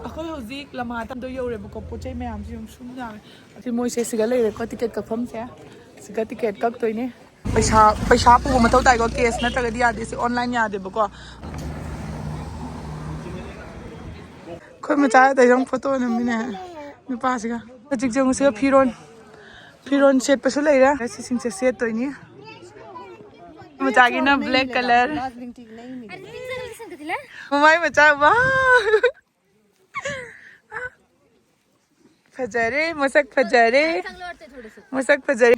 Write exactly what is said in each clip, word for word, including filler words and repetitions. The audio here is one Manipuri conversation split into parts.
ꯑꯩꯈꯣꯏ ꯍꯧꯖꯤꯛ ꯂꯝꯃꯥꯇꯝꯗꯣ ꯌꯧꯔꯦꯕꯀꯣ꯫ ꯄꯣꯠ ꯆꯩ ꯃꯌꯥꯝꯁꯦ ꯌꯥꯝ ꯁꯨꯝ ꯌꯥꯝꯃꯦ꯫ ꯑꯁꯤ ꯃꯣꯏꯁꯦ ꯁꯤꯗ ꯂꯩꯔꯦꯀꯣ, ꯇꯤꯀꯦꯠ ꯀꯛꯐꯝꯁꯦ꯫ ꯁꯤꯗ ꯇꯤꯀꯦꯠ ꯀꯛꯇꯣꯏꯅꯦ꯫ ꯄꯩꯁꯥ, ꯄꯩꯁꯥ ꯄꯨꯕ ꯃꯊꯧ ꯇꯥꯏꯀꯣ, ꯀꯦꯁ ꯅꯠꯇ꯭ꯔꯒꯗꯤ ꯌꯥꯗꯦ꯫ ꯁꯤ ꯑꯣꯟꯂꯥꯏꯟ ꯌꯥꯗꯦꯕꯀꯣ꯫ ꯑꯩꯈꯣꯏ ꯃꯆꯥ ꯇꯧꯔꯤꯁꯦ ꯐꯣꯇꯣ ꯅꯝꯃꯤꯅꯦ ꯅꯨꯄꯥꯁꯤꯒ꯫ ꯍꯧꯖꯤꯛ ꯆꯪꯉꯨꯁꯤꯒ ꯐꯤꯔꯣꯟ, ꯐꯤꯔꯣꯟ ꯁꯦꯠꯄꯁꯨ ꯂꯩꯔꯦ꯫ ꯁꯤꯁꯤꯡꯁꯦ ꯁꯦꯠꯇꯣꯏꯅꯤ꯫ ꯃꯆꯥꯒꯤꯅ black colour꯫ ꯃꯃꯥꯏ ꯃꯆꯥ, ꯋꯥꯎ! ꯐꯖꯔꯦ, ꯃꯁꯛ ꯐꯖꯔꯦ꯫ ꯃꯁꯛ ꯐꯖꯔꯦ꯫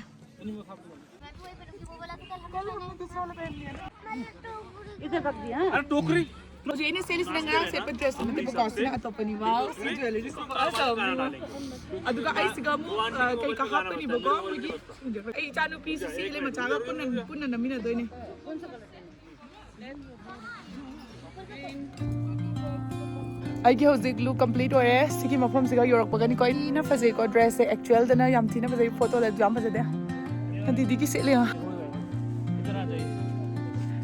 ꯑꯗꯨꯒ ꯑꯩꯁꯤꯒ ꯑꯃꯨꯛ, ꯑ, ꯀꯩꯀꯥ ꯍꯥꯞꯄꯅꯤꯕꯀꯣ ꯃꯣꯏꯒꯤ꯫ ꯑꯩ ꯏꯆꯥꯅꯨꯄꯤ ꯁꯤꯁꯤ ꯏꯂꯩ ꯃꯆꯥꯒ ꯄꯨꯟꯅ, ꯄꯨꯟꯅ ꯅꯝꯃꯤꯟꯅꯗꯣꯏꯅꯦ꯫ ꯑꯩꯒꯤ ꯍꯧꯖꯤꯛ look complete ꯑꯣꯏꯔꯦ꯫ ꯁꯤꯒꯤ ꯃꯐꯝꯁꯤꯒ ꯌꯧꯔꯛꯄꯒꯅꯤꯀꯣ꯫ ꯊꯤꯅ ꯐꯖꯩꯀꯣ dress ꯁꯦ꯫ Actual ꯗꯅ ꯌꯥꯝ ꯊꯤꯅ ꯐꯖꯩ, photo ꯗꯁꯨ ꯌꯥꯝ ꯐꯖꯗꯦ꯫ ꯗꯤꯗꯤꯒꯤ ꯁꯦꯠꯂꯦ ꯌꯦꯡꯉꯣ꯫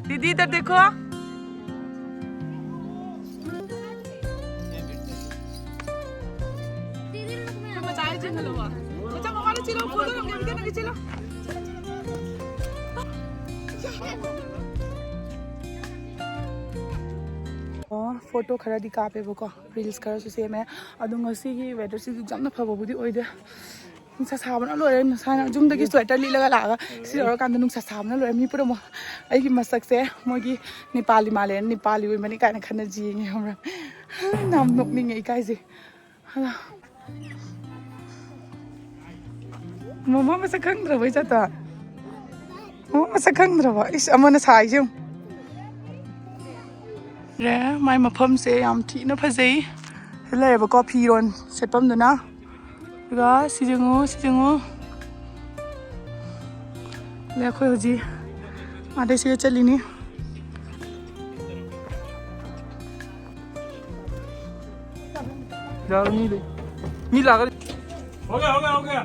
ꯗꯤꯗꯤ ꯏꯙꯔ ꯗꯦꯈꯣ꯫ ꯑꯩꯈꯣꯏ ꯃꯆꯥ ꯆꯦꯜꯍꯜꯂꯣ꯫ ꯃꯆꯥ ꯃꯃꯥꯗ ꯆꯦꯜꯂꯣ, photo ꯅꯝꯒꯦ, video ꯅꯝꯒꯦ, ꯆꯦꯜꯂꯣ꯫ ꯑꯣ, photo ꯈꯔꯗꯤ ꯀꯥꯞꯄꯦꯕꯀꯣ, reels ꯈꯔꯁꯨ ꯁꯦꯝꯃꯦ꯫ ꯑꯗꯣ ꯉꯁꯤꯒꯤ weather ꯁꯤꯗꯤ ꯌꯥꯝꯅ ꯐꯕꯕꯨꯗꯤ ꯑꯣꯏꯗꯦ꯫ ꯅꯨꯡꯁꯥ ꯁꯥꯕꯅ ꯂꯣꯏꯔꯦ꯫ ꯉꯁꯥꯏꯅ ꯌꯨꯝꯗꯒꯤ sweater ꯂꯤꯠꯂꯒ ꯂꯥꯛꯑꯒ ꯁꯤ ꯌꯧꯔꯀꯥꯟꯗ ꯅꯨꯡꯁꯥ ꯁꯥꯕꯅ ꯂꯣꯏꯔꯦ꯫ ꯃꯤ ꯄꯨꯝꯅꯃꯛ ꯑꯩꯒꯤ ꯃꯁꯛꯁꯦ ꯃꯣꯏꯒꯤ ꯅꯦꯄꯥꯂꯤ ꯃꯥꯜꯂꯦ, ꯅꯦꯄꯥꯂꯤ ꯑꯣꯏꯕꯅꯤ ꯀꯥꯏꯅ ꯈꯟꯅ ꯌꯦꯡꯉꯦ, ꯈꯪꯕ꯭ꯔꯥ? ꯌꯥꯝ ꯅꯣꯛꯅꯤꯡꯉꯦ, ꯏꯀꯥꯏꯖꯩ꯫ ꯃꯃꯥ ꯃꯁꯛ ꯈꯪꯗ꯭ꯔꯕ ꯏꯆꯥꯇ? ꯃꯃꯥ ꯃꯁꯛ ꯈꯪꯗ꯭ꯔꯕ? ꯏꯁ, ꯑꯃꯅ ꯁꯥꯏꯁꯦ ꯌꯦꯡꯉꯨ꯫ ꯔꯦ, ꯃꯥꯏ ꯃꯐꯝꯁꯦ ꯌꯥꯝ ꯊꯤꯅ ꯐꯖꯩ꯫ ꯁꯤ ꯂꯩꯔꯦꯕꯀꯣ ꯐꯤꯔꯣꯟ ꯁꯦꯠꯐꯝꯗꯨꯅ꯫ ꯑꯗꯨꯒ ꯁꯤ ꯌꯦꯡꯉꯨ, ꯁꯤ ꯌꯦꯡꯉꯨ꯫ ꯑꯗꯩ ꯑꯩꯈꯣꯏ ꯍꯧꯖꯤꯛ ꯑꯥꯗꯩ ꯁꯤꯗ ꯆꯠꯂꯤꯅꯤ꯫ ꯌꯥꯔꯣꯏ, ꯃꯤ ꯂꯩ꯫ ꯃꯤ ꯂꯥꯛꯀꯅꯤ꯫ ꯍꯧꯒꯦ, ꯍꯧꯒꯦ, ꯍꯧꯒꯦ꯫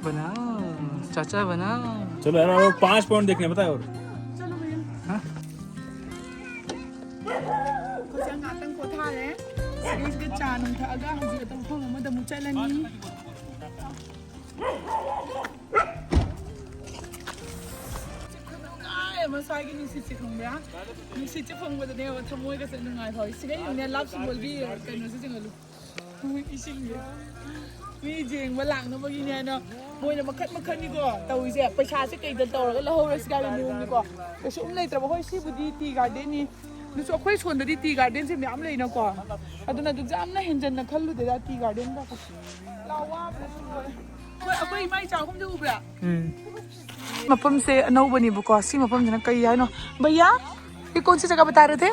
बनाओ, चाचा बनाओ। चलो यार, और पांच पॉइंट देखने हैं, बताओ। चलो भैया। हाँ? ꯑꯩꯈꯣꯏꯁꯦ ꯉꯥꯛꯇꯪ ꯄꯣꯊꯥꯔꯦ꯫ ꯁꯤꯗꯩꯁꯤꯗ ꯆꯥ ꯅꯨꯡ ꯊꯛꯑꯒ ꯍꯧꯖꯤꯛ ꯑꯇꯣꯞꯄ ꯃꯐꯝ ꯑꯃꯗ ꯑꯃꯨꯛ ꯆꯠꯂꯅꯤ꯫ ꯅꯨꯡꯉꯥꯏ, ꯃꯁꯥꯒꯤ ꯅꯨꯡꯁꯤꯠꯁꯦ ꯈꯪꯕ꯭ꯔꯥ? ꯅꯨꯡꯁꯤꯠꯁꯦ ꯐꯪꯕꯗꯅꯦꯕ ꯊꯃꯣꯏꯒꯁꯦ ꯅꯨꯡꯉꯥꯏ ꯐꯥꯎꯏ꯫ ꯁꯤꯗꯩ ꯌꯦꯡꯉꯨꯅꯦ, ꯂꯥꯞ ꯁꯤꯡꯒꯣꯜꯒꯤ ꯀꯩꯅꯣꯁꯦ ꯆꯤꯡꯍꯜꯂꯨ꯫ ꯏꯁꯤꯡꯁꯦ꯫ ꯃꯤ ꯌꯦꯡꯕ ꯂꯥꯛꯅꯕꯒꯤꯅꯦ ꯍꯥꯏꯅ ꯃꯣꯏꯅ ꯃꯈꯟ ꯃꯈꯟꯅꯤꯀꯣ ꯇꯧꯔꯤꯁꯦ꯫ ꯄꯩꯁꯥꯁꯦ ꯀꯩꯗ ꯇꯧꯔꯒ ꯂꯧꯍꯧꯔꯁꯤ ꯀꯥꯏꯅ ꯃꯑꯣꯡꯅꯤꯀꯣ꯫ ꯀꯩꯁꯨꯝ ꯂꯩꯇ꯭ꯔꯕ꯫ ꯍꯣꯏ, ꯁꯤꯕꯨꯗꯤ ꯇꯤ ꯒꯥꯔꯗꯦꯟꯅꯤ꯫ ꯑꯗꯨꯁꯨ ꯑꯩꯈꯣꯏ ꯁꯣꯟꯗꯗꯤ ꯇꯤ ꯒꯥꯔꯗꯦꯟꯁꯦ ꯃꯌꯥꯝ ꯂꯩꯅꯀꯣ꯫ ꯑꯗꯨꯅ ꯑꯗꯨ ꯌꯥꯝꯅ ꯍꯦꯟꯖꯟꯅ ꯈꯜꯂꯨꯗꯦꯗ ꯇꯤ ꯒꯥꯔꯗꯦꯟꯒ꯫ ꯂꯥꯎ ꯋꯥꯕꯅꯁꯨ ꯂꯣꯏꯔꯦ꯫ ꯑꯩꯈꯣꯏ, ꯑꯩꯈꯣꯏ ꯏꯃꯥ ꯏꯆꯥ ꯑꯍꯨꯝꯗꯤ ꯎꯕ꯭ꯔꯥ? ꯎꯝ꯫ ꯃꯐꯝꯁꯦ ꯑꯅꯧꯕꯅꯦꯕꯀꯣ꯫ ꯁꯤ ꯃꯐꯝꯁꯤꯅ ꯀꯩ ꯍꯥꯏꯅꯣ? भैया, ये कौन सी जगह बता रहे थे?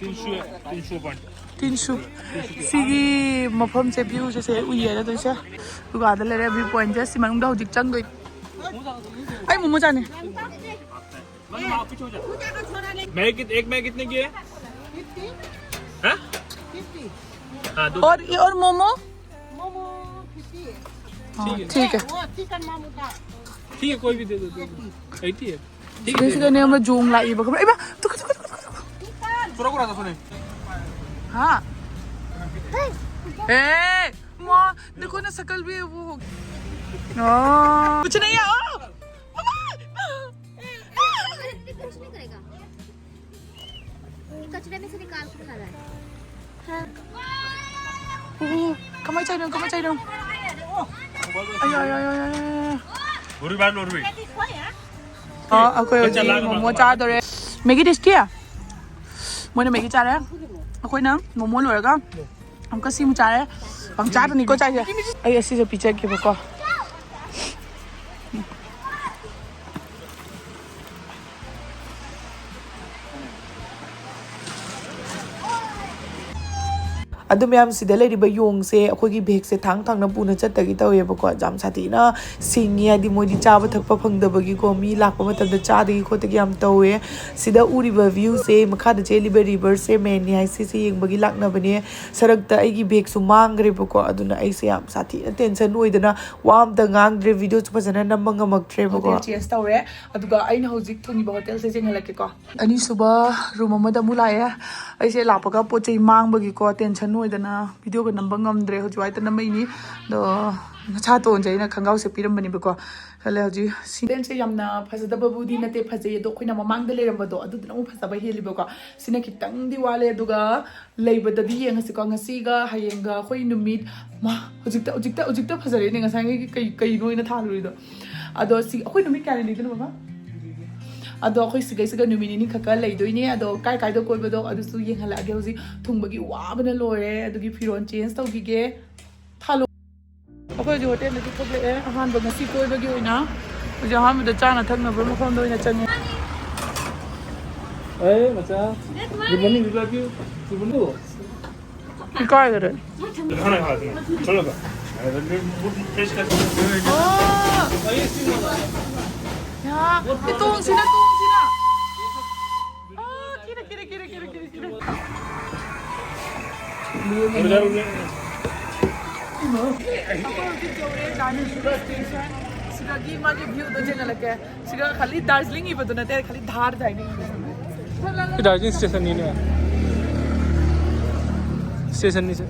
तीन सौ, तीन सौ पॉइंट। तीन सौ। ꯁꯤꯒꯤ ꯃꯐꯝꯁꯦ, ꯚ꯭ꯌꯨꯁꯦ ꯁꯦ ꯎꯏꯌꯦ ꯅꯠꯇꯣꯏꯁꯦ꯫ ꯑꯗꯨꯒ ꯑꯥꯗ ꯂꯩꯔꯦ ꯚ꯭ꯌꯨ ꯄꯣꯏꯟꯠꯁꯦ꯫ ꯁꯤ ꯃꯅꯨꯡꯗ ꯍꯧꯖꯤꯛ ꯆꯪꯗꯣꯏ꯫ ꯑꯩ ꯃꯣꯃꯣ ꯆꯥꯅꯤ꯫ मैगी कित-, एक मैगी कितने की है? हैं? हाँ, दो। और, और मोमो? मोमो फिफ्टी है। हाँ, ठीक है। ठीक है। वो चिकन मोमो का ठीक है, कोई भी दे दो, दे दो। एटी है। ठीक है, दे दो। ꯁꯤꯗꯅꯦ ꯑꯃ ꯖꯣꯡ ꯂꯥꯛꯏꯕ, ꯈꯪꯕ꯭ꯔꯥ? ꯏꯃꯥ, two, two, two, two, two. पूरा पूरा था सुने। हाँ। ए, माँ, देखो ना, शकल भी वो हो गई। हाँ। कुछ नहीं है। ओ, मामा। कुछ नहीं करेगा। ये कचरे में से निकाल के खा रहा है। हाँ। ꯎ, ꯀꯃꯥꯏ ꯆꯥꯏꯅꯣ? ꯀꯃꯥꯏ ꯆꯥꯏꯅꯣ? ꯑꯌꯣ, ꯑꯌꯣ, ꯑꯌꯣ, ꯑꯌꯣ, ꯑꯌꯣ꯫ ꯎꯔꯨꯕꯥ, ꯎꯔꯨꯕꯤ꯫ ꯑ, ꯑꯩꯈꯣꯏ ꯍꯧꯖꯤꯛ ꯃꯣꯃꯣ ꯆꯥꯗꯣꯔꯦ꯫ ꯃꯦꯒꯤ ꯇꯦꯁꯇꯤ? ꯃꯣꯏꯅ ꯃꯦꯒꯤ ꯆꯥꯔꯦ, ꯑꯩꯈꯣꯏꯅ ꯃꯣꯃꯣ ꯂꯣꯏꯔꯒ ꯑꯃꯨꯛꯀ ꯁꯤꯃꯨꯛ ꯆꯥꯔꯦ꯫ ꯄꯪꯆꯥꯗꯅꯤꯀꯣ ꯆꯥꯏꯁꯦ꯫ ꯑꯩ ꯑꯁꯤꯁꯨ ꯄꯤꯖꯒꯦꯕꯀꯣ꯫ ꯑꯗꯨ ꯃꯌꯥꯝꯁꯤꯗ ꯂꯩꯔꯤꯕ ꯌꯣꯡꯁꯦ ꯑꯩꯈꯣꯏꯒꯤ ꯕꯦꯒꯁꯦ ꯊꯥꯡ ꯊꯥꯡꯅ ꯄꯨꯅ ꯆꯠꯇꯒꯤ ꯇꯧꯋꯦꯕꯀꯣ꯫ ꯌꯥꯝ ꯁꯥꯊꯤꯅ ꯁꯤꯡꯉꯤ, ꯍꯥꯏꯗꯤ ꯃꯣꯏꯗꯤ ꯆꯥꯕ ꯊꯛꯄ ꯐꯪꯗꯕꯒꯤꯀꯣ, ꯃꯤ ꯂꯥꯛꯄ ꯃꯇꯝꯗ ꯆꯥꯗꯒꯤ ꯈꯣꯠꯇꯒꯤ ꯌꯥꯝ ꯇꯧꯋꯦ꯫ ꯁꯤꯗ ꯎꯔꯤꯕ ꯚ꯭ꯌꯨꯁꯦ, ꯃꯈꯥꯗ ꯆꯦꯜꯂꯤꯕ ꯔꯤꯚꯔꯁꯦ ꯃꯦꯟꯅꯤ ꯍꯥꯏ, ꯁꯤꯁꯦ ꯌꯦꯡꯕꯒꯤ ꯂꯥꯛꯅꯕꯅꯦ꯫ ꯁꯔꯛꯇ ꯑꯩꯒꯤ ꯕꯦꯒꯁꯨ ꯃꯥꯡꯈ꯭ꯔꯦꯕꯀꯣ꯫ ꯑꯗꯨꯅ ꯑꯩꯁꯦ ꯌꯥꯝ ꯁꯥꯊꯤꯅ ꯇꯦꯟꯁꯟ ꯑꯣꯏꯗꯅ ꯋꯥ ꯑꯝꯇ ꯉꯥꯡꯗ꯭ꯔꯦ, ꯚꯤꯗꯤꯑꯣꯁꯨ ꯐꯖꯅ ꯅꯝꯕ ꯉꯝꯃꯛꯇ꯭ꯔꯦꯕꯀꯣ꯫ ꯍꯣꯇꯦꯜ ꯆꯦꯟꯖ ꯇꯧꯔꯦ, ꯑꯗꯨꯒ ꯑꯩꯅ ꯍꯧꯖꯤꯛ ꯊꯣꯡꯉꯤꯕ ꯍꯣꯇꯦꯜꯁꯦ ꯌꯦꯡꯍꯜꯂꯛꯀꯦꯀꯣ꯫ ꯑꯅꯤꯁꯨꯕ ꯔꯨꯝ ꯑꯃꯗ ꯑꯃꯨꯛ ꯂꯥꯛꯑꯦ꯫ ꯑꯩꯁꯦ ꯂꯥꯛꯄꯒ ꯄꯣꯠ ꯆꯩ ꯃꯥꯡꯕꯒꯤꯀꯣ ꯇꯦꯟꯁꯟ ꯑꯣꯏꯗꯅ ꯚꯤꯗꯤꯑꯣꯒ ꯅꯝꯕ ꯉꯝꯗ꯭ꯔꯦ꯫ ꯍꯧꯖꯤꯛ ꯋꯥꯏꯇ ꯅꯝꯃꯛꯏꯅꯤ꯫ ꯑꯗꯣ ꯉꯁꯥ ꯇꯣꯟꯁꯦ ꯑꯩꯅ ꯈꯣꯡꯒ꯭ꯔꯥꯎ ꯁꯦꯠꯄꯤꯔꯝꯕꯅꯦꯕꯀꯣ꯫ ꯈꯜꯂꯦ ꯍꯧꯖꯤꯛ ꯁꯤ ꯍꯣꯇꯦꯜꯁꯦ ꯌꯥꯝꯅ ꯐꯖꯗꯕꯕꯨꯗꯤ ꯅꯠꯇꯦ, ꯐꯖꯩ꯫ ꯑꯗꯣ ꯑꯩꯈꯣꯏꯅ ꯃꯃꯥꯡꯗ ꯂꯩꯔꯝꯕꯗꯣ ꯑꯗꯨꯗꯨꯅ ꯑꯃꯨꯛ ꯐꯖꯕ ꯍꯦꯜꯂꯤꯕꯀꯣ꯫ ꯁꯤꯅ ꯈꯤꯇꯪꯗꯤ ꯋꯥꯠꯂꯦ꯫ ꯑꯗꯨꯒ ꯂꯩꯕꯗꯗꯤ ꯌꯦꯡꯉꯁꯤꯀꯣ꯫ ꯉꯁꯤꯒ ꯍꯌꯦꯡꯒ ꯑꯩꯈꯣꯏ ꯅꯨꯃꯤꯠ ꯃꯥ-, ꯍꯧꯖꯤꯛꯇ, ꯍꯧꯖꯤꯛꯇ, ꯍꯧꯖꯤꯛꯇ ꯐꯖꯔꯦꯅꯦ꯫ ꯉꯁꯥꯏꯉꯩꯒꯤ ꯀꯩ, ꯀꯩꯅꯣ ꯑꯩꯅ ꯊꯥꯜꯂꯨꯔꯤꯗꯣ? ꯑꯗꯣ ꯁꯤ ꯑꯩꯈꯣꯏ ꯅꯨꯃꯤꯠ ꯀꯌꯥꯅꯤ ꯂꯩꯗꯣꯏꯅꯣ, ꯃꯃꯥ? ꯑꯗꯣ ꯑꯩꯈꯣꯏ ꯁꯤꯒꯩꯁꯤꯒ ꯅꯨꯃꯤꯠ ꯅꯤꯅꯤ ꯈꯛꯀ ꯂꯩꯗꯣꯏꯅꯦ꯫ ꯑꯗꯣ ꯀꯥꯏ ꯀꯥꯏꯗ ꯀꯣꯏꯕꯗꯣ ꯑꯗꯨꯁꯨ ꯌꯦꯡꯍꯜꯂꯛꯑꯒꯦ꯫ ꯍꯧꯖꯤꯛ ꯊꯨꯡꯕꯒꯤ ꯋꯥꯕꯅ ꯂꯣꯏꯔꯦ꯫ ꯑꯗꯨꯒꯤ ꯐꯤꯔꯣꯜ ꯆꯦꯟꯖ ꯇꯧꯈꯤꯒꯦ꯫ ꯊꯥꯂꯣ-, ꯑꯩꯈꯣꯏ ꯍꯧꯖꯤꯛ ꯍꯣꯇꯦꯜꯗꯒꯤ ꯊꯣꯛꯂꯛꯑꯦ꯫ ꯑꯍꯥꯟꯕ ꯉꯁꯤ ꯀꯣꯏꯕꯒꯤ ꯑꯣꯏꯅ ꯍꯧꯖꯤꯛ ꯑꯍꯥꯟꯕꯗ ꯆꯥꯅ ꯊꯛꯅꯕ ꯃꯐꯝꯗ ꯑꯣꯏꯅ ꯆꯪꯉꯦ꯫ ꯑꯦ, ꯃꯆꯥ꯫ Good morning, we love you. Good morning. ꯏꯀꯥꯏꯈꯔꯦ꯫ ꯆꯠꯂꯣ ꯕꯥ꯫ ꯑꯣ! ꯌꯥ, ꯇꯣꯡꯁꯤꯅ, ꯇꯣꯡꯁꯤꯅ꯫ ꯑꯣ, ꯀꯤꯔꯦ, ꯀꯤꯔꯦ, ꯀꯤꯔꯦ, ꯀꯤꯔꯦ, ꯀꯤꯔꯦ, ꯀꯤꯔꯦ꯫ ꯑꯩꯈꯣꯏ ꯍꯧꯖꯤꯛ ꯌꯧꯔꯦ ꯗꯥꯔꯖꯤꯂꯤꯡ ꯁ꯭ꯇꯦꯁꯟ꯫ ꯁꯤꯗꯒꯤ ꯃꯥꯒꯤ ꯚ꯭ꯌꯨꯗꯣ ꯌꯦꯡꯍꯜꯂꯛꯀꯦ꯫ ꯁꯤꯗ ꯈꯥꯂꯤ ꯗꯥꯔꯖꯤꯂꯤꯡ ꯏꯕꯗꯣ ꯅꯠꯇꯦ, ꯈꯥꯂꯤ ꯙꯥꯔ ꯍꯥꯏꯅꯤ꯫ ꯗꯥꯔꯖꯤꯂꯤꯡ ꯁ꯭ꯇꯦꯁꯟꯅꯤꯅꯦ꯫ ꯁ꯭ꯇꯦꯁꯟꯅꯤ ꯁꯦ꯫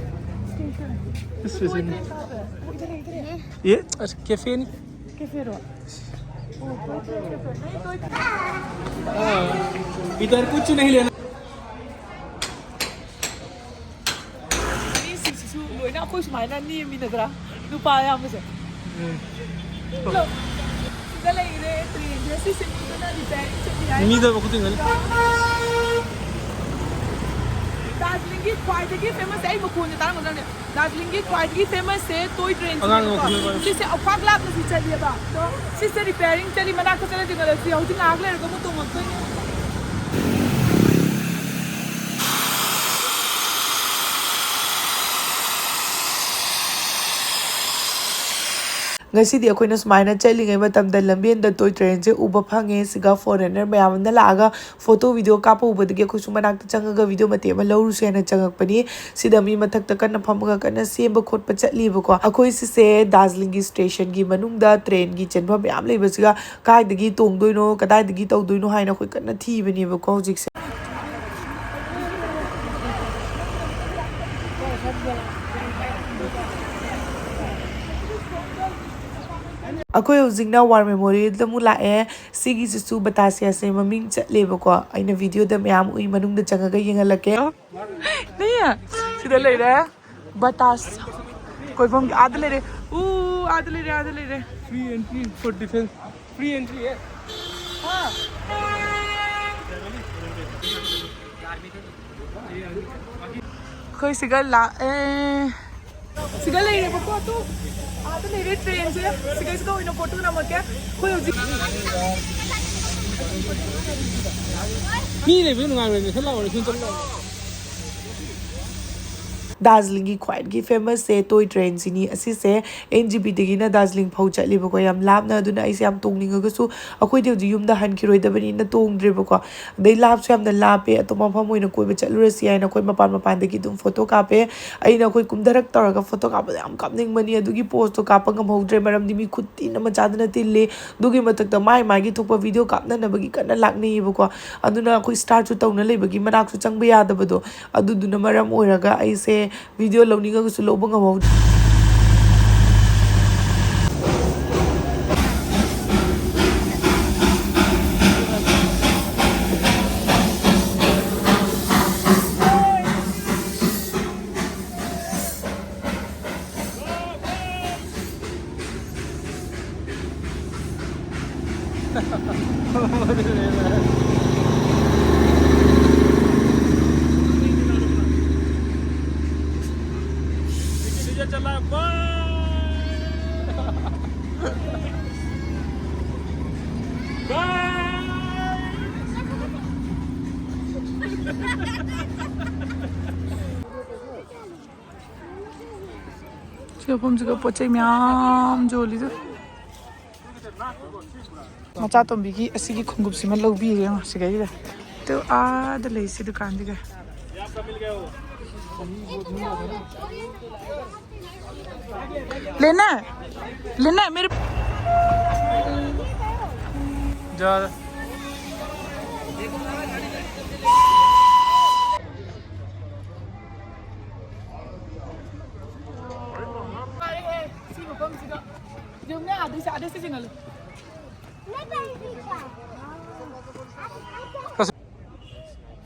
ꯁ꯭ꯇꯦꯁꯟꯅꯤ꯫ ꯑꯦ, ꯑꯁ, ꯀꯦꯐꯦꯅꯤ꯫ ꯀꯦꯐꯦꯔꯣ? ꯏꯗꯔ ꯀꯨꯆ ꯅꯍꯤ ꯂꯦꯅꯥ꯫ ꯃꯤꯁꯤꯡꯁꯤꯁꯨ ꯂꯣꯏꯅ ꯑꯩꯈꯣꯏ ꯁꯨꯃꯥꯏꯅ ꯅꯦꯝꯃꯤꯅꯗ꯭ꯔꯥ? ꯅꯨꯄꯥ ꯑꯌꯥꯝꯕꯁꯦ꯫ ꯎꯝ꯫ ꯂꯣ, ꯁꯤꯗ ꯂꯩꯔꯦ ꯇ꯭ꯔꯦꯟꯁꯦ꯫ ꯁꯤꯁꯦ ꯃꯤꯗꯨꯅ ꯔꯤꯄꯦꯌꯔꯤꯡ ꯆꯠꯂꯤ ꯍꯥꯏ꯫ ꯃꯤꯗ ꯃꯈꯨꯠ ꯊꯤꯡꯒꯅꯤ꯫ ꯗꯥꯔꯖꯤꯂꯤꯡꯒꯤ ꯈ꯭ꯋꯥꯏꯗꯒꯤ ꯐꯦꯃꯁꯁꯦ ꯑꯩ ꯃꯈꯣꯟꯁꯦ ꯇꯥꯔꯝꯒꯗ꯭ꯔꯅꯦ? ꯗꯥꯔꯖꯤꯂꯤꯡꯒꯤ ꯈ꯭ꯋꯥꯏꯗꯒꯤ ꯐꯦꯃꯁꯁꯦ ꯇꯣꯏ ꯑꯉꯥꯡ ꯇ꯭ꯔꯦꯟꯁꯤꯅꯦꯕꯀꯣ꯫ ꯃꯈꯨꯠ ꯊꯤꯡꯒꯅꯤ꯫ ꯁꯤꯁꯦ ꯑꯋꯥꯡ ꯂꯥꯞꯅꯁꯨ ꯆꯠꯂꯦꯕ꯫ ꯑꯗꯣ ꯁꯤꯁꯦ ꯔꯤꯄꯦꯌꯔꯤꯡ ꯆꯠꯂꯤ, ꯃꯅꯥꯛꯇ ꯆꯠꯂ ꯆꯤꯡꯈꯠꯂꯁꯤ꯫ ꯍꯧꯖꯤꯛ ꯉꯥꯏꯍꯥꯛ ꯂꯩꯔꯒ ꯑꯃꯨꯛ ꯇꯣꯡꯉꯛꯇꯣꯏꯅꯦ꯫ ꯉꯁꯤꯗꯤ ꯑꯩꯈꯣꯏꯅ ꯁꯨꯃꯥꯏꯅ ꯆꯠꯂꯤꯉꯩ ꯃꯇꯝꯗ ꯂꯝꯕꯦꯟꯗ ꯇꯣꯏ ꯇ꯭ꯔꯦꯟꯁꯦ ꯎꯕ ꯐꯪꯉꯦ꯫ ꯁꯤꯒ ꯐꯣꯔꯦꯟꯅꯔ ꯃꯌꯥꯝ ꯑꯃꯅ ꯂꯥꯛꯑꯒ ꯐꯣꯇꯣ ꯚꯤꯗꯤꯑꯣ ꯀꯥꯞꯄ ꯎꯕꯗꯒꯤ ꯑꯩꯈꯣꯏꯁꯨ ꯃꯅꯥꯛꯇ ꯆꯪꯉꯒ ꯚꯤꯗꯤꯑꯣ ꯃꯇꯦꯛ ꯑꯃ ꯂꯧꯔꯨꯁꯦ ꯍꯥꯏꯅ ꯆꯪꯉꯛꯄꯅꯤ꯫ ꯁꯤꯗ ꯃꯤ ꯃꯊꯛꯇ ꯀꯟꯅ ꯐꯝꯃꯒ ꯀꯟꯅ ꯁꯦꯝꯕ ꯈꯣꯠꯄ ꯆꯠꯂꯤꯕꯀꯣ꯫ ꯑꯩꯈꯣꯏ ꯁꯤꯁꯦ ꯗꯥꯔꯖꯤꯂꯤꯡꯒꯤ ꯁ꯭ꯇꯦꯁꯟꯒꯤ ꯃꯅꯨꯡꯗ ꯇ꯭ꯔꯦꯟꯒꯤ ꯆꯦꯟꯐꯝ ꯃꯌꯥꯝ ꯂꯩꯕꯁꯤꯒ ꯀꯥꯏꯗꯒꯤ ꯇꯣꯡꯗꯣꯏꯅꯣ, ꯀꯗꯥꯏꯗꯒꯤ ꯇꯧꯗꯣꯏꯅꯣ ꯍꯥꯏꯅ ꯑꯩꯈꯣꯏ ꯀꯟꯅ ꯊꯤꯕꯅꯦꯕꯀꯣ ꯍꯧꯖꯤꯛꯁꯦ꯫ ꯑꯩꯈꯣꯏ ꯍꯧꯖꯤꯛꯅ ꯋꯥꯔ ꯃꯦꯃꯣꯔꯤꯌꯦꯜꯗ ꯑꯃꯨꯛ ꯂꯥꯛꯑꯦ꯫ ꯁꯤꯒꯤꯁꯤꯁꯨ ꯕꯇꯥꯁꯤꯌꯥꯁꯦ ꯃꯃꯤꯡ ꯆꯠꯂꯦꯕꯀꯣ꯫ ꯑꯩꯅ ꯚꯤꯗꯤꯑꯣꯗ ꯃꯌꯥꯝ ꯎꯏ, ꯃꯅꯨꯡꯗ ꯆꯪꯉꯒ ꯌꯦꯡꯍꯜꯂꯛꯀꯦ꯫ ꯅꯤꯌꯥ, ꯁꯤꯗ ꯂꯩꯔꯦ ꯕꯇꯥꯁ ꯀꯣꯏꯐꯝꯒꯤ꯫ ꯑꯥꯗ ꯂꯩꯔꯦ꯫ ꯎ, ꯑꯥꯗ ꯂꯩꯔꯦ, ꯑꯥꯗ ꯂꯩꯔꯦ꯫ Free entry for defense. Free entry, yeah. ꯑꯩꯈꯣꯏ ꯁꯤꯒ ꯂꯥꯛꯑꯦ꯫ ꯁꯤꯒ ꯂꯩꯔꯦꯕꯀꯣ, ꯑꯗꯨ ꯑꯥꯗ ꯂꯩꯔꯦ ꯇ꯭ꯔꯦꯟꯁꯦ꯫ ꯁꯤꯒꯩꯁꯤꯗ ꯑꯣꯏꯅ ꯐꯣꯇꯣ ꯅꯝꯃꯛꯀꯦ꯫ ꯑꯩꯈꯣꯏ ꯍꯧꯖꯤꯛ ꯃꯤ ꯂꯩꯕꯗꯣ ꯅꯨꯡꯉꯥꯏꯔꯣꯏꯅꯦ꯫ ꯁꯠ ꯂꯥꯎꯔꯦ, ꯁꯨꯝ ꯆꯠꯂꯣ꯫ ꯗꯥꯔꯖꯤꯂꯤꯡꯒꯤ ꯈ꯭ꯋꯥꯏꯗꯒꯤ ꯐꯦꯃꯁꯁꯦ ꯇꯣꯏ ꯇ꯭ꯔꯦꯟꯁꯤꯅꯤ꯫ ꯑꯁꯤꯁꯦ ꯑꯦꯟ ꯖꯤ ꯄꯤꯗꯒꯤꯅ ꯗꯥꯔꯖꯤꯂꯤꯡ ꯐꯥꯎ ꯆꯠꯂꯦꯕꯀꯣ, ꯌꯥꯝ ꯂꯥꯞꯅ꯫ ꯑꯗꯨꯅ ꯑꯩꯁꯦ ꯌꯥꯝ ꯇꯣꯡꯅꯤꯡꯉꯒꯁꯨ ꯑꯩꯈꯣꯏꯗꯤ ꯍꯧꯖꯤꯛ ꯌꯨꯝꯗ ꯍꯟꯈꯤꯔꯣꯏꯗꯕꯅꯤꯅ ꯇꯣꯡꯗ꯭ꯔꯦꯕꯀꯣ꯫ ꯑꯗꯩ ꯂꯥꯞꯁꯨ ꯌꯥꯝꯅ ꯂꯥꯞꯄꯦ, ꯑꯇꯣꯞꯄ ꯃꯐꯝ ꯑꯣꯏꯅ ꯀꯣꯏꯕ ꯆꯠꯂꯨꯔꯁꯤ ꯍꯥꯏꯅ ꯑꯩꯈꯣꯏ ꯃꯄꯥꯟ ꯃꯄꯥꯟꯗꯒꯤ ꯑꯗꯨꯝ ꯐꯣꯇꯣ ꯀꯥꯞꯄꯦ꯫ ꯑꯩꯅ ꯑꯩꯈꯣꯏ ꯀꯨꯝꯊꯔꯛ ꯇꯧꯔꯒ ꯐꯣꯇꯣ ꯀꯥꯞꯄꯗꯣ ꯌꯥꯝ ꯀꯥꯞꯅꯤꯡꯕꯅꯤ, ꯑꯗꯨꯒꯤ ꯄꯣꯁꯇꯣ ꯀꯥꯞꯄ ꯉꯝꯍꯧꯗ꯭ꯔꯦ, ꯃꯔꯝꯗꯤ ꯃꯤ ꯈꯨꯠ ꯇꯤꯟ ꯑꯃ ꯆꯥꯗꯅ ꯇꯤꯜꯂꯤ꯫ ꯑꯗꯨꯒꯤ ꯃꯊꯛꯇ ꯃꯥꯏ ꯃꯥꯏꯒꯤ ꯊꯣꯛꯄ ꯚꯤꯗꯤꯑꯣ ꯀꯥꯞꯅꯅꯕꯒꯤ ꯀꯟꯅ ꯂꯥꯛꯅꯩꯌꯦꯕꯀꯣ꯫ ꯑꯗꯨꯅ ꯑꯩꯈꯣꯏ ꯁ꯭ꯇꯥꯔꯠꯁꯨ ꯇꯧꯅ ꯂꯩꯕꯒꯤ ꯃꯅꯥꯛꯁꯨ ꯆꯪꯕ ꯌꯥꯗꯕꯗꯣ꯫ ꯑꯗꯨꯗꯨꯅ ꯃꯔꯝ ꯑꯣꯏꯔꯒ ꯑꯩꯁꯦ ꯚꯤꯗꯤꯑꯣ ꯂꯧꯅꯤꯡꯉꯒꯁꯨ ꯂꯧꯕ ꯉꯝꯍꯧꯗꯦ꯫ ꯁꯤ ꯃꯐꯝꯁꯤꯒ ꯄꯣꯠ ꯆꯩ ꯃꯌꯥꯝ ꯌꯣꯜꯂꯤꯗ꯫ ꯃꯆꯥꯇꯣꯝꯕꯤꯒꯤ ꯑꯁꯤꯒꯤ ꯈꯣꯡꯎꯞꯁꯤꯃ ꯂꯧꯕꯤꯔꯦ ꯌꯦꯡꯉꯣ ꯁꯤꯒꯩꯗ꯫ ꯑꯗꯨ ꯑꯥꯗ ꯂꯩꯁꯤ ꯗꯨꯀꯥꯟꯗꯨꯒ꯫ लेना है? लेना है मेरे? जा। ꯁꯤ ꯃꯐꯝꯁꯤꯗ ꯌꯦꯡꯉꯨꯅꯦ, ꯑꯥꯗꯩꯁꯦ, ꯑꯥꯗꯩꯁꯦ ꯆꯤꯡꯍꯜꯂꯨ꯫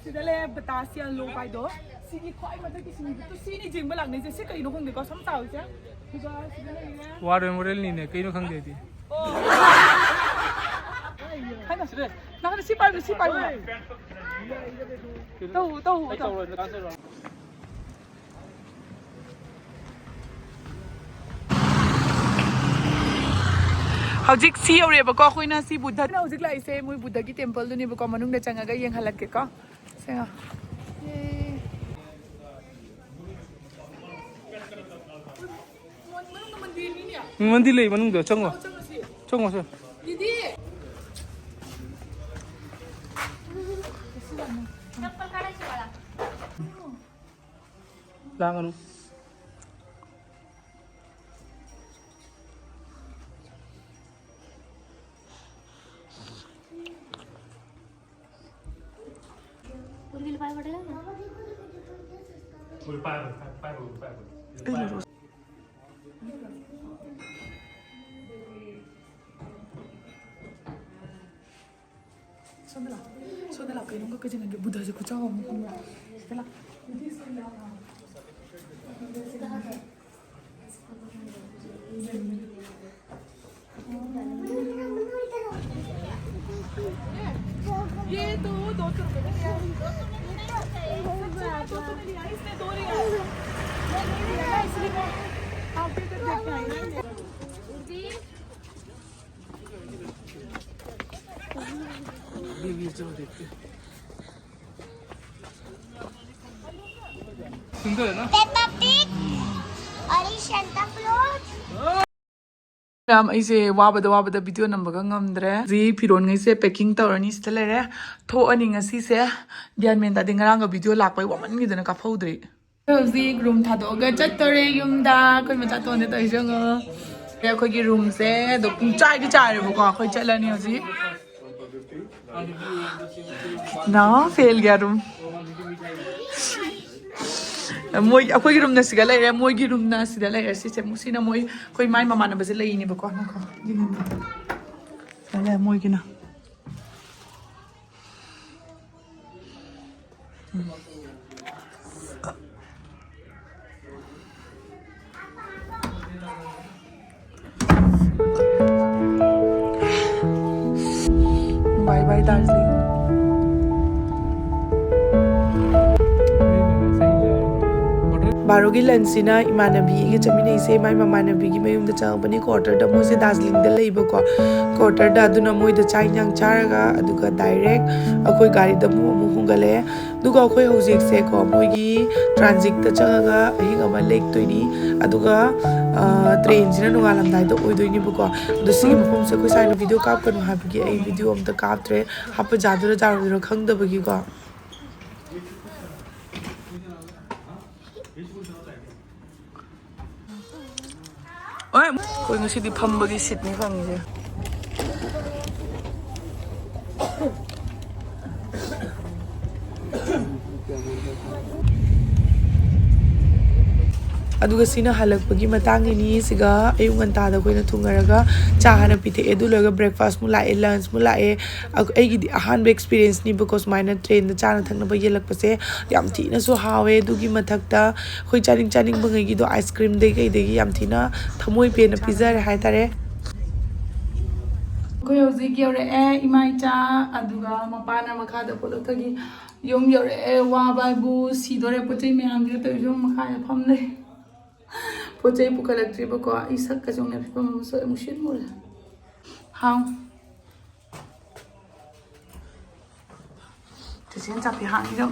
ꯁꯤꯗ ꯂꯩꯔꯦ ꯕꯇꯥꯁꯤꯌꯥ ꯂꯣ ꯄꯥꯏꯗꯣ꯫ ꯁꯤꯒꯤ ꯈ꯭ꯋꯥꯏ ꯃꯊꯛꯀꯤ ꯁꯤꯡꯗꯨ ꯁꯤꯅꯤ ꯌꯦꯡꯕ ꯂꯥꯛꯅꯩꯁꯦ꯫ ꯁꯤ ꯀꯩꯅꯣ ꯈꯪꯗꯦꯀꯣ, ꯁꯝ ꯆꯥꯎꯔꯤꯁꯦ꯫ ꯑꯗꯨꯒ ꯁꯤꯗ ꯂꯩꯔꯦ꯫ ꯋꯥꯔ ꯃꯦꯃꯣꯔꯤꯌꯦꯜꯅꯤꯅꯦ, ꯀꯩꯅꯣ ꯈꯪꯗꯦ ꯑꯩꯗꯤ꯫ ꯑꯣ꯫ ꯍꯥꯏꯅ꯫ ꯅꯪ ꯁꯤ ꯄꯥꯏꯕ, ꯁꯤ ꯄꯥꯏꯕ꯫ ꯇꯧ, ꯇꯧ, ꯇꯧ꯫ ꯍꯧꯖꯤꯛ ꯁꯤ ꯌꯧꯔꯦꯕꯀꯣ, ꯑꯩꯈꯣꯏꯅ ꯁꯤ ꯕꯨꯙ, ꯑꯩꯅ ꯍꯧꯖꯤꯛ ꯂꯥꯛꯏꯁꯦ ꯃꯣꯏ ꯕꯨꯙꯒꯤ ꯇꯦꯝꯄꯜꯗꯨꯅꯦꯕꯀꯣ, ꯃꯅꯨꯡꯗ ꯆꯪꯉꯒ ꯌꯦꯡꯍꯜꯂꯛꯀꯦꯀꯣ꯫ ꯁꯦ ꯉꯥ꯫ ꯌꯦ꯫ ꯃꯟꯗꯤꯔ ꯂꯩ ꯃꯅꯨꯡꯗ, ꯆꯪꯉꯣ꯫ ꯆꯪꯉꯣ, ꯆꯪꯉꯣ꯫ ꯂꯥꯡꯒꯅꯨ꯫ ꯁꯣꯝꯗ ꯂꯥꯛ, ꯁꯣꯝꯗ ꯂꯥꯛ, ꯀꯩꯅꯣꯝꯒ ꯀꯩꯖꯤꯟꯅꯒꯦ꯫ ꯕꯨꯙꯁꯦ ꯈꯨꯆꯥꯎ ꯑꯃ ꯈꯪꯕ꯭ꯔꯥ? ꯁꯤꯗ ꯂꯥꯛ꯫ ये तो दो सौ रुपए का दिया है। दो सौ में लिया, इसने दो लिया है। मैं नहीं लिया ना, इसलिए मैं आपके इधर देख के आई ना। सुंदर है ना? पेप्पा पिग और ये शांता ꯌꯥꯝ ꯑꯩꯁꯦ ꯋꯥꯕꯗ ꯋꯥꯕꯗ ꯚꯤꯗꯤꯑꯣ ꯅꯝꯕꯒ ꯉꯝꯗ꯭ꯔꯦ꯫ ꯍꯧꯖꯤꯛ ꯐꯤꯔꯣꯟꯈꯩꯁꯦ ꯄꯦꯀꯤꯡ ꯇꯧꯔꯅꯤ꯫ ꯁꯤꯗ ꯂꯩꯔꯦ꯫ ꯊꯣꯛꯑꯅꯤ ꯉꯁꯤꯁꯦ꯫ ꯒ꯭ꯌꯥꯟ ꯃꯦꯟ ꯇꯥꯗꯦ, ꯉꯔꯥꯡꯒ ꯚꯤꯗꯤꯑꯣ ꯂꯥꯛꯄꯩ ꯋꯥꯃꯟꯈꯤꯗꯅ ꯀꯥꯞꯍꯧꯗ꯭ꯔꯤ꯫ ꯍꯧꯖꯤꯛ ꯔꯨꯝ ꯊꯥꯗꯣꯛꯑꯒ ꯆꯠꯇꯣꯔꯦ ꯌꯨꯝꯗ꯫ ꯑꯩꯈꯣꯏ ꯃꯆꯥꯇꯣꯟꯗ ꯇꯧꯔꯤꯁꯦ ꯌꯦꯡꯉꯣ꯫ ꯑꯩꯈꯣꯏꯒꯤ ꯔꯨꯝꯁꯦ ꯑꯗꯣ ꯄꯨꯡ ꯆꯥꯏꯗꯤ ꯆꯥꯏꯔꯦꯕꯀꯣ꯫ ꯑꯩꯈꯣꯏ ꯆꯠꯂꯅꯤ ꯍꯧꯖꯤꯛ꯫ ꯅꯥ ꯐꯦꯜ ꯒꯌꯥ ꯔꯨꯝ꯫ ꯃꯣꯏ, ꯑꯩꯈꯣꯏꯒꯤ ꯔꯨꯝꯅ ꯁꯤꯗ ꯂꯩꯔꯦ, ꯃꯣꯏꯒꯤ ꯔꯨꯝꯅ ꯁꯤꯗ ꯂꯩꯔꯦ꯫ ꯁꯤꯁꯦ, ꯁꯤꯅ ꯃꯣꯏ, ꯑꯩꯈꯣꯏ ꯃꯥꯏ ꯃꯃꯥꯟꯅꯕꯁꯦ ꯂꯩꯔꯤꯅꯦꯕꯀꯣ꯫ ꯉꯥꯏꯈꯣ, ꯌꯦꯡꯍꯟꯒꯦ꯫ ꯁꯤꯗ ꯂꯩꯔꯦ ꯃꯣꯏꯒꯤꯅ꯫ Bye bye, darling. ꯕꯥꯔꯣꯒꯤ ꯂꯟꯁꯁꯤꯅ ꯏꯃꯥꯟꯅꯕꯤꯒ ꯆꯠꯃꯤꯟꯅꯩꯁꯦ, ꯃꯥꯏ ꯃꯃꯥꯟꯅꯕꯤꯒꯤ ꯃꯌꯨꯝꯗ ꯆꯪꯉꯛꯄꯅꯤ꯫ ꯀ꯭ꯋꯥꯇꯔꯗ ꯃꯣꯏꯁꯦ ꯗꯥꯔꯖꯤꯂꯤꯡꯗ ꯂꯩꯕꯀꯣ, ꯀ꯭ꯋꯥꯇꯔꯗ꯫ ꯑꯗꯨꯅ ꯃꯣꯏꯗ ꯆꯥꯛ ꯏꯟꯁꯥꯡ ꯆꯥꯔꯒ ꯑꯗꯨꯒ ꯗꯥꯏꯔꯦꯛ ꯑꯩꯈꯣꯏ ꯒꯥꯔꯤꯗ ꯑꯃꯨꯛ ꯑꯃꯨꯛ ꯍꯣꯡꯒꯠꯂꯛꯑꯦ꯫ ꯑꯗꯨꯒ ꯑꯩꯈꯣꯏ ꯍꯧꯖꯤꯛꯁꯦꯀꯣ ꯃꯣꯏꯒꯤ ꯇ꯭ꯔꯥꯟꯖꯤꯠꯇ ꯆꯪꯉꯒ ꯑꯍꯤꯡ ꯑꯃ ꯂꯦꯛꯇꯣꯏꯅꯤ꯫ ꯑꯗꯨꯒ ꯇ꯭ꯔꯦꯟꯁꯤꯅ ꯅꯣꯡꯉꯥꯜꯂꯝꯗꯥꯏꯗ ꯑꯣꯏꯗꯣꯏꯅꯦꯕꯀꯣ꯫ ꯑꯗꯣ ꯁꯤꯒꯤ ꯃꯐꯝꯁꯦ ꯑꯩꯈꯣꯏ ꯁ꯭ꯋꯥꯏꯗ ꯚꯤꯗꯤꯑꯣ ꯀꯥꯞꯀꯅꯨ ꯍꯥꯏꯕꯒꯤ ꯑꯩ ꯚꯤꯗꯤꯑꯣ ꯑꯝꯇ ꯀꯥꯞꯇ꯭ꯔꯦ꯫ ꯍꯥꯞꯄ ꯌꯥꯗꯣꯏꯔꯥ ꯌꯥꯔꯣꯏꯗꯣꯏꯔꯥ ꯈꯪꯗꯕꯒꯤꯀꯣ꯫ ꯑꯣꯏ, ꯑꯩꯈꯣꯏ ꯉꯁꯤꯗꯤ ꯐꯝꯕꯒꯤ ꯁꯤꯠꯅꯤ ꯐꯪꯉꯤꯁꯦ꯫ ꯑꯗꯨꯒ ꯁꯤꯅ ꯍꯜꯂꯛꯄꯒꯤ ꯃꯇꯥꯡꯒꯤꯅꯤ꯫ ꯁꯤꯒ ꯑꯌꯨꯛ ꯉꯟꯇꯥꯗ ꯑꯩꯈꯣꯏꯅ ꯊꯨꯡꯉꯔꯒ ꯆꯥ ꯍꯥꯟꯅ ꯄꯤꯊꯛꯑꯦ꯫ ꯑꯗꯨ ꯂꯣꯏꯔꯒ ꯕ꯭ꯔꯦꯛꯐꯥꯁꯃꯨꯛ ꯂꯥꯛꯑꯦ, ꯂꯟꯁꯃꯨꯛ ꯂꯥꯛꯑꯦ꯫ ꯑꯩꯒꯤꯗꯤ ꯑꯍꯥꯟꯕ ꯑꯦꯛꯁꯄꯤꯔꯤꯌꯦꯟꯁꯅꯤꯕꯀꯣ ꯁꯨꯃꯥꯏꯅ ꯇ꯭ꯔꯦꯟꯗ ꯆꯥꯅ ꯊꯛꯅꯕ ꯌꯦꯜꯂꯛꯄꯁꯦ꯫ ꯌꯥꯝ ꯊꯤꯅꯁꯨ ꯍꯥꯎꯋꯦ꯫ ꯑꯗꯨꯒꯤ ꯃꯊꯛꯇ ꯑꯩꯈꯣꯏ ꯆꯥꯅꯤꯡ ꯆꯥꯅꯤꯡꯕꯉꯩꯒꯤꯗꯣ ꯑꯥꯏꯁ ꯀ꯭ꯔꯤꯝꯗꯩ ꯀꯩꯗꯒꯤ ꯌꯥꯝ ꯊꯤꯅ ꯊꯃꯣꯏ ꯄꯦꯟꯅ ꯄꯤꯖꯔꯦ ꯍꯥꯏꯇꯥꯔꯦ꯫ ꯑꯩꯈꯣꯏ ꯍꯧꯖꯤꯛ ꯌꯧꯔꯛꯑꯦ, ꯏꯃꯥ ꯏꯆꯥ, ꯑꯗꯨꯒ ꯃꯄꯥꯅ ꯃꯈꯥꯗ ꯄꯣꯂꯛꯇꯒꯤ ꯌꯨꯝ ꯌꯧꯔꯛꯑꯦ꯫ ꯋꯥꯕ ꯍꯥꯏꯕꯨ ꯁꯤꯗꯣꯔꯦ꯫ ꯄꯣꯠ ꯆꯩ ꯃꯌꯥꯝꯁꯤꯒ ꯇꯧꯔꯤꯁꯦ ꯌꯨꯝ ꯃꯈꯥꯗ ꯐꯝ ꯂꯩ꯫ ꯄꯣꯠ ꯆꯩ ꯄꯨꯈꯠꯂꯛꯇ꯭ꯔꯤꯕꯀꯣ꯫ ꯑꯩ ꯁꯛꯀꯁꯦ ꯑꯃꯨꯛ ꯐꯤꯕꯝ ꯑꯃ ꯁꯣꯛꯑꯦ, ꯑꯃꯨꯛ ꯁꯤꯟ ꯃꯨꯔꯦ꯫ ꯍꯥꯎ꯫ ꯆꯦꯆꯦꯅ ꯆꯥꯛꯄꯤ ꯍꯥꯡꯉꯤꯗꯣ꯫